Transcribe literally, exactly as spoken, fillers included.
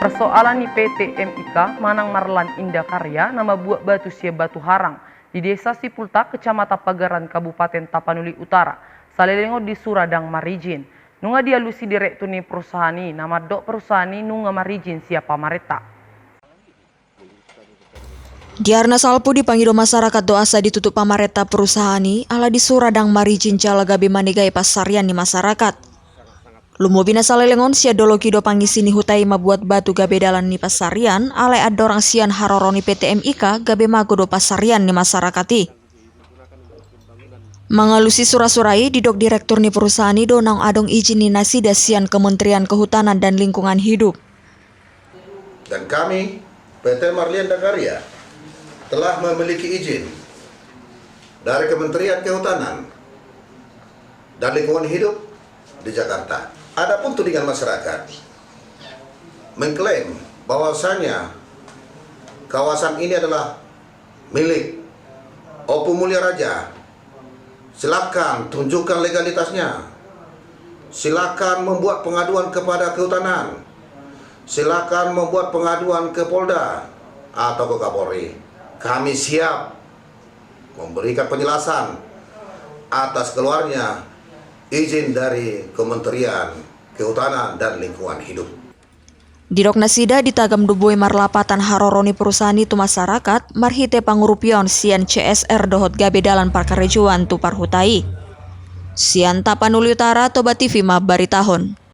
Persoalan ni P T M I K manang marlan Indah Karya na mambuat batu sian Batu Harang di Desa Sipultak, Kecamatan Pagaran, Kabupaten Tapanuli Utara, salelengon disura ndang marijin. Nunga dialusi direktur ni perusahaan i, na mandok perusahaan i nunga marijin sian pamarenta. Di ari na salpu dipangido masyarakat do asa ditutup pamarenta perusahaan i ala disura ndang marijin jala gabe manegai pansarian ni masyarakat. Lumobi na salelengon sian dolok i do pangisi ni huta i mambuat batu gabe dalan ni pansarian, alai andorang sian haroro ni P T M I K gabe mago do pansarian ni masyarakat i. Mangalusi sura-sura i, didok direktur ni perusahaan i do naung adong izin ni nasida sian Kementerian Kehutanan dan Lingkungan Hidup. Dan kami, P T Marlian Dakarya, telah memiliki izin dari Kementerian Kehutanan dan Lingkungan Hidup di Jakarta. Adapun tudingan masyarakat mengklaim bahwasanya kawasan ini adalah milik Ompu Mulia Raja, silakan tunjukkan legalitasnya. Silakan membuat pengaduan kepada Kehutanan. Silakan membuat pengaduan ke Polda atau ke Kapolri. Kami siap memberikan penjelasan atas keluarnya izin dari Kementerian Kehutanan dan Lingkungan Hidup. Didok nasida, ditagam do boi marlapatan haroro ni perusahaan i tu masyarakat marhite pangurupion sian C S R dohot gabe dalan parkarejoan tu parhuta i. Sian Tapanuli Utara, Toba T V mambaritahon.